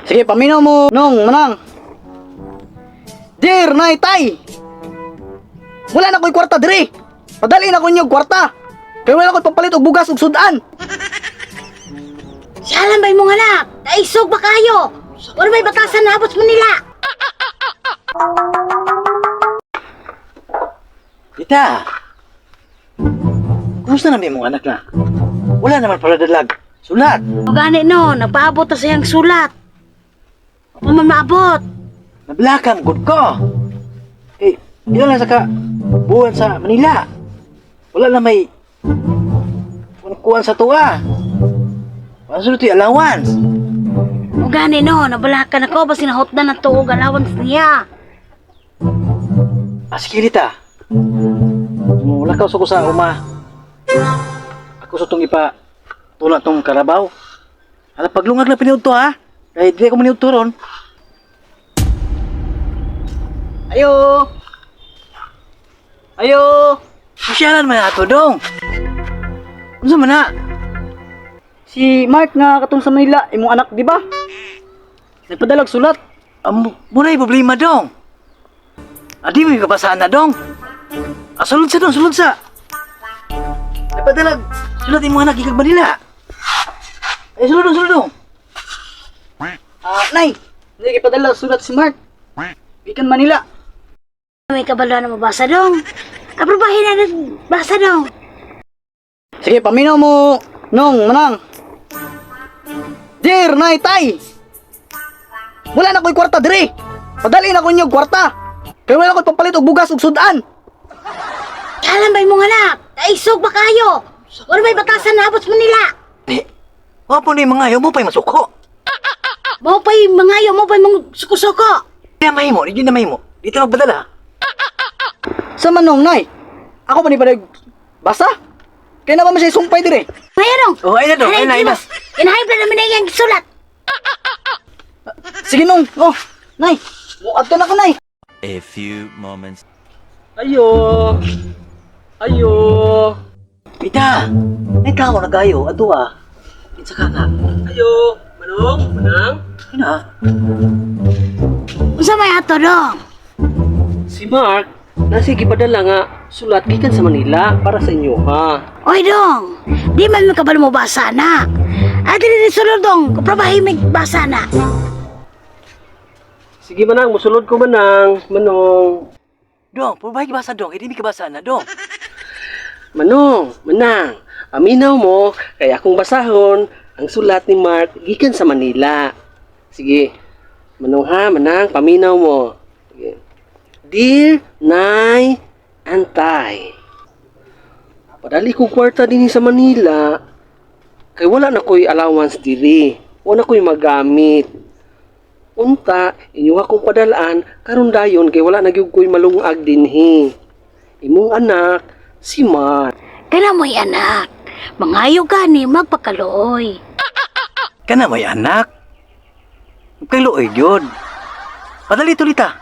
Sige, paminaw mo nung manang. Dear Nay Tay. Wala na ko'y kwarta diri. Padali na ko inyo kwarta. Kay wala ko'y pampalit og bugas ug sudan. Siyalan ba imong anak? Kaisog ba kayo? Wala may batasan na abot sa Manila. Tita! Kumusta na may mong anak na? Wala naman pala dalag. Sulat! O gani no, nagpaabot na siyang sulat. Wa man maabot. Nablakang good ko! Eh, ilan lang sa ka buwan sa Manila. Wala na may kuan sa tuwa. Wala sulod yung allowance. O gani no, nabalakan ako ba sinahotdan ang tuog allowance niya. Ah, sige, Lita. Wala ka ko sa uma. Ako sa itong ipa tulak tong karabaw. Ala, paglungag na piniud to, ha? Kaya di ako maniud to ron. Ayo. Ayo. Pasyalan man ato dong. Unsa man na? Si Mark nga katong sa Manila, imong anak, di ba? Nagpadalag sulat. Amo, muna yung problema dong. Adi mo yung kabasaan na dong. Ah, sulod sa dong, sulod sa. Nagpadalag, sulod yung mga anak ikag Manila. Ay, sulod dong, sulod dong. Ah, Nay, nagpadala sulat si Mark. Gikan Manila. May kabalo na mabasa dong. Aprobahin na basa dong. Sige, paminaw mo nung manang. Dear Nay Tay. Wala na ko'y kwarta diri. Padali na ko inyo kwarta. Kay wala ko'y pampalit og bugas ug sudan. Siyalan ba imong anak? Kaisog ba kayo? Wala may batasan na abot sa Manila. Di, wa po ni mga ayaw mo pa'y masuko. Mo pa'y mangayo, mo pa'y mga suko-suko. Di na mahimo, di na mahimo. Di ta magpadala. Sa manong nay. Ako pa ni padag basa. Kay na ba man siya sumpay diri? Ngayon dong. Oh, ay na dong, ay na, ay na. Inahayop na namin na iyang sulat. Sige nung. Oh, nay. Muadto na ko nay. A few moments Ayo. Ayo. Tita, ay tao na gayo, ato ah. Kinsa ka nga? Ayo. Manong, manang. Ano ah? Unsa may ato dong? Si Mark, nasa gipadala nga sulat gikan sa Manila para sa inyo ha. Oy dong, di man mo kabalo mo basa na. Ay dili ni sulod dong, kuprobahin may basa na. Sige manang, musulod ko manang, manong. Dong, pabay basa dong, hindi mi kabasa na dong. Manong, manang. Aminaw mo, kaya akong basahon ang sulat ni Mark gikan sa Manila. Sige. Manong ha, manang, paminaw mo. Sige. Dear Nay and Tay. Padali ko kwarta dinhi sa Manila. Kay wala na ko'y allowance diri. Wala ko'y magamit. Unta, inyo akong padalaan karon dayon kay wala na gyud ko'y malungag dinhi. Imong anak, si Mark. Kana mo'y anak, mangayo gani magpakaluoy. Kana may anak. Kay luoy gyud. Padali to lita.